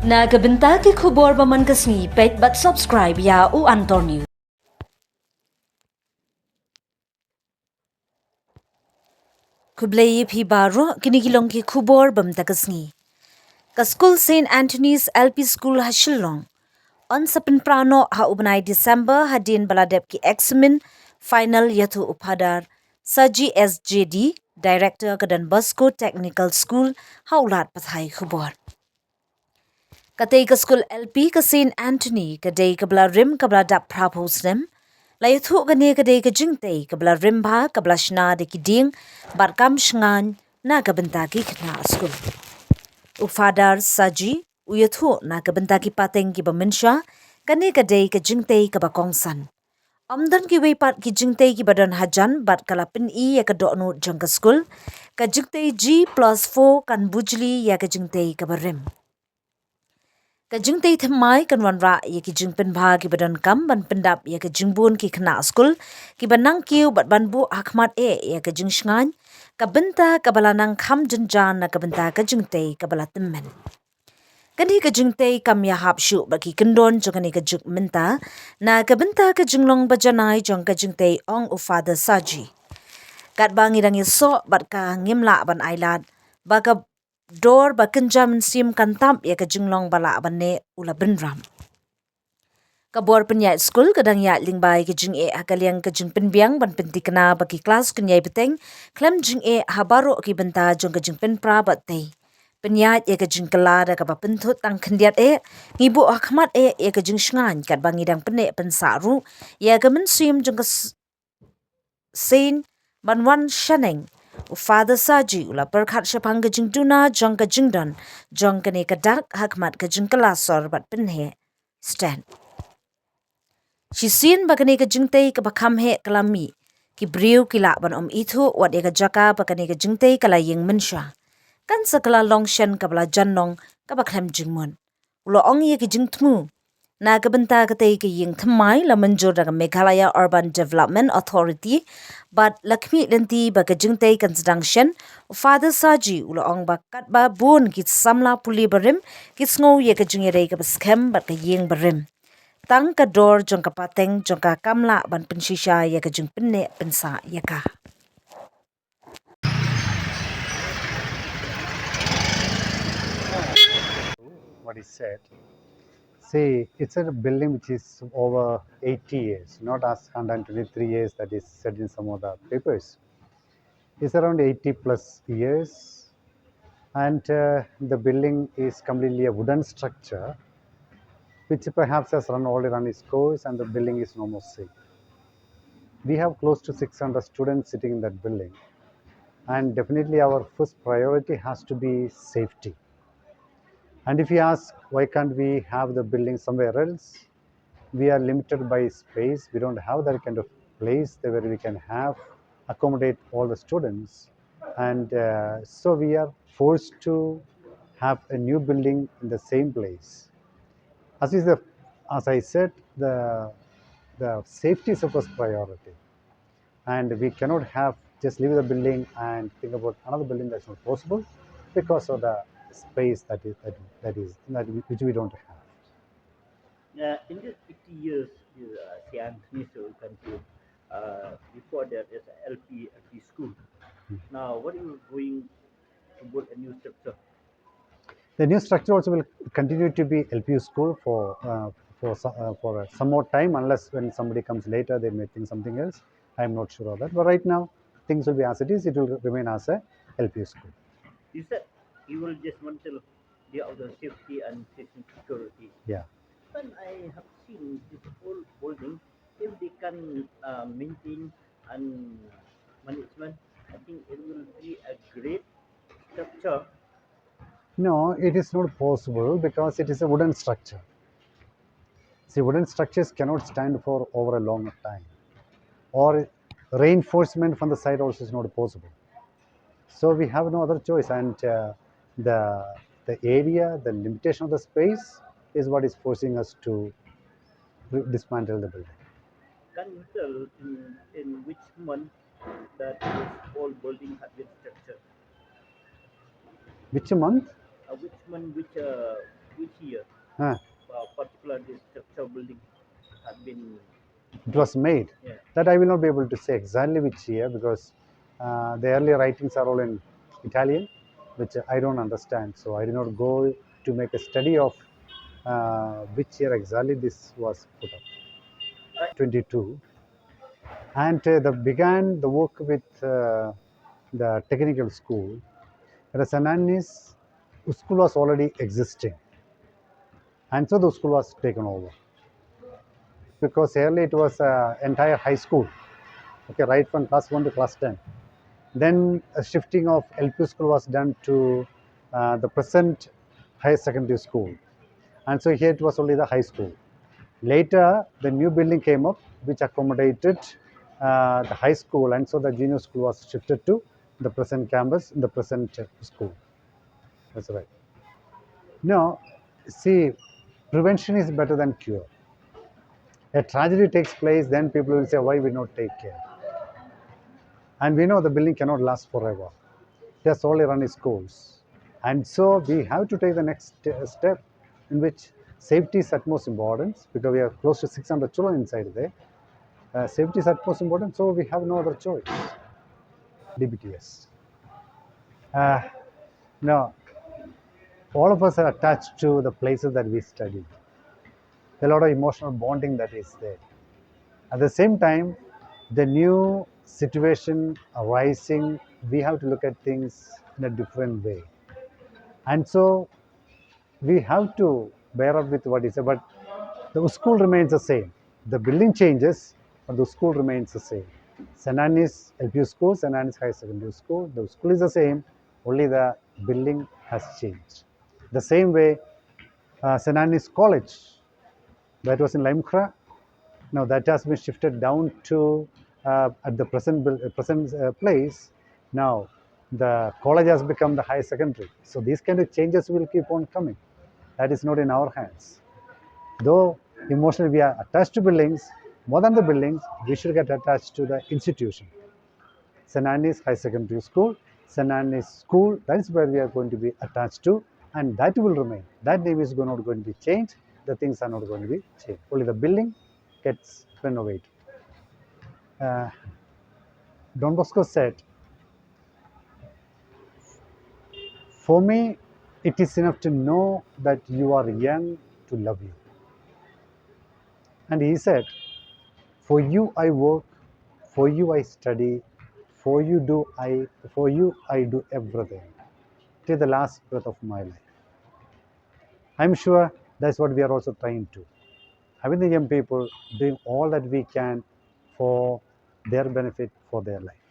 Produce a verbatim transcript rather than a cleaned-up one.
Na ka bynta ki khubor ba man ka sngi, peit bad subscribe ïa U Antor News. Khublei ïa phi baroh, kine ki long ki khubor ba mynta ka sngi. Ka skul Saint Anthony's L P School ha Shillong yn sa pynpra noh ha u bnai December hadien ba la dep ki eksamin final, ïathuh u Phadar Saji S J D, Director ka Don Bosco Technical School, ha u lad pathai khubor. Katei ka skul L P ka Saint Anthony ka dei kaba la rim kaba la dap phra phew snem. La ïathuh kane ka dei ka jingtei kaba la rim bha, kaba la shna da ki dieng bad kam shngaiñ na ka bynta ki khynnah skul. U Phadar Saji u ïathuh na ka bynta ki pateng kiba mynshuwa, kane ka dei ka jingtei kaba kongsan. Ym don kiwei pat ki jingtei kiba don hajan bad ka la pyni ïa ka dohnud jong ka skul. Ka jingtei G plus four kan bujli ïa ka jingtei kaba rim. Ka jingtei thymmai kan wanrah ïa ki jingpynbha kiba donkam ban pyndap ïa ka jingbun ki khynnah skul kiba nang kiew bad ban buh ha khmat eh ïa ka jingshngaiñ ka bynta kaba la nang kham jynjar na ka bynta ka jingtei kaba la tymmen. Kane ka jingtei kam ïahap shuh bad ki kyndon jong kane ka juk mynta na ka bynta ka jinglong ba janai jong ka jingtei, ong u Father Saji. Katba ngi dang ïasoh bad ka, ngim lah ban ailad ba ka dor ba kynja mynsiem kan tap ïa ka jinglong ba lah ban neh, u la bynrap. Ka bor pynïaid skul ka dang ïaid lyngba ïa ka jingeh ha ka liang ka jingpynbiang ban pynthikna ba ki klas kin ïai bteng khlem jingeh ha baroh ki bynta jong ka jingpynpra bad tei. Pynïaid ïa ka jingkylla da kaba pynthut tang khyndiat eh, ngi buh ha khmat eh ïa ka jingshngaiñ katba ngi dang pynneh pynsah ruh ïa ka mynsiem jong ka s- Saint ban wan shaneng. U Father Saji u la pyrkhat shaphang ka jingduna jong ka jingdon jong kane ka dak ha khmat ka jingkylla sor bad pynheh stet. Shisien ba kane ka jingtei kaba kham heh ka la mih, ki briew ki lah ban ym ithuh wat ïa ka jaka ba kane ka jingtei ka la ïeng mynshuwa. Kan sa ka la long shen kaba la jan nong kaba khlem jingmut. U la ong ïa ki jingthmu. Na ka bynta katei ka ïing thymmai la mynjur da ka Meghalaya Urban Development Authority bad la khmih lynti ba ka jingtei kan sdang shen, u Father Saji u la ong ba katba bun ki samla pule barim ki sngew ïa ka jingïadei kaba skhem bad ka ïing barim. Tang ka dor jong ka pateng jong ka kam lah ban pynshisha ïa ka jingpynneh pynsah ïa ka. What he said. See, it's a building which is over eighty years, not as hundred twenty-three years that is said in some of the papers. It's around eighty plus years. And uh, the building is completely a wooden structure, which perhaps has run already run its course, and the building is no more safe. We have close to six hundred students sitting in that building, and definitely our first priority has to be safety. And if you ask why can't we have the building somewhere else, we are limited by space. We don't have that kind of place there where we can have accommodate all the students, and uh, so we are forced to have a new building in the same place. As is the, as I said, the the safety is the first priority, and we cannot have just leave the building and think about another building. That's not possible because of the space that is that, that is that we, which we don't have. Uh, in these fifty years, uh, Saint Anthony's School country, uh, before that is a L P, L P school. Now, what are you going to build a new structure? The new structure also will continue to be L P school for uh, for so- uh, for uh, some more time, unless when somebody comes later, they may think something else. I am not sure of that. But right now, things will be as it is. It will remain as a L P school. You said you will just want to be out of safety and safety security. Yeah. When I have seen this old building, if they can uh, maintain and management, I think it will be a great structure. No, it is not possible because it is a wooden structure. See, wooden structures cannot stand for over a long time, or reinforcement from the side also is not possible. So we have no other choice, and uh, the the area, the limitation of the space is what is forcing us to re- dismantle the building. Can you tell in, in which month that this whole building had been structured? Which month? Uh, which month, which uh, which year Huh. uh, particular this structure building had been It was made. Yeah. That I will not be able to say exactly which year because uh, the early writings are all in Italian, which I don't understand. So I did not go to make a study of uh, which year exactly this was put up. twenty-two. And uh, the began the work with uh, the technical school. At Saint Anthony's school was already existing. And so the school was taken over. Because earlier it was uh, entire high school, okay, right from class one to class ten. Then a shifting of L P school was done to uh, the present higher secondary school. And so here it was only the high school. Later, the new building came up, which accommodated uh, the high school, and so the junior school was shifted to the present campus, in the present uh, school. That's right. Now, see, prevention is better than cure. A tragedy takes place, then people will say, "Why we not take care?" And we know the building cannot last forever. It has only run its course. And so we have to take the next st- step in which safety is utmost importance because we have close to six hundred children inside there. Uh, safety is utmost important, so we have no other choice. D B T S. Uh, now, all of us are attached to the places that we study. A lot of emotional bonding that is there. At the same time, the new situation arising, we have to look at things in a different way. And so we have to bear up with what is, but the school remains the same. The building changes, but the school remains the same. Saint Anthony's L P school, Saint Anthony's Higher Secondary School, the school is the same, only the building has changed. The same way, uh, Saint Anthony's College, that was in Laitumkhrah, now that has been shifted down to uh, at the present buil- uh, present uh, place. Now the college has become the higher secondary. So these kind of changes will keep on coming. That is not in our hands. Though emotionally we are attached to buildings, more than the buildings, we should get attached to the institution. Saint Anthony's High Secondary School, Saint Anthony's School, that is where we are going to be attached to, and that will remain. That name is not going to be changed. The things are not going to be changed. Only the building gets renovated. Uh, Don Bosco said, "For me, it is enough to know that you are young to love you." And he said, "For you I work, for you I study, for you do I, for you I do everything, till the last breath of my life." I'm sure that's what we are also trying to. Having the young people doing all that we can for their benefit, for their life.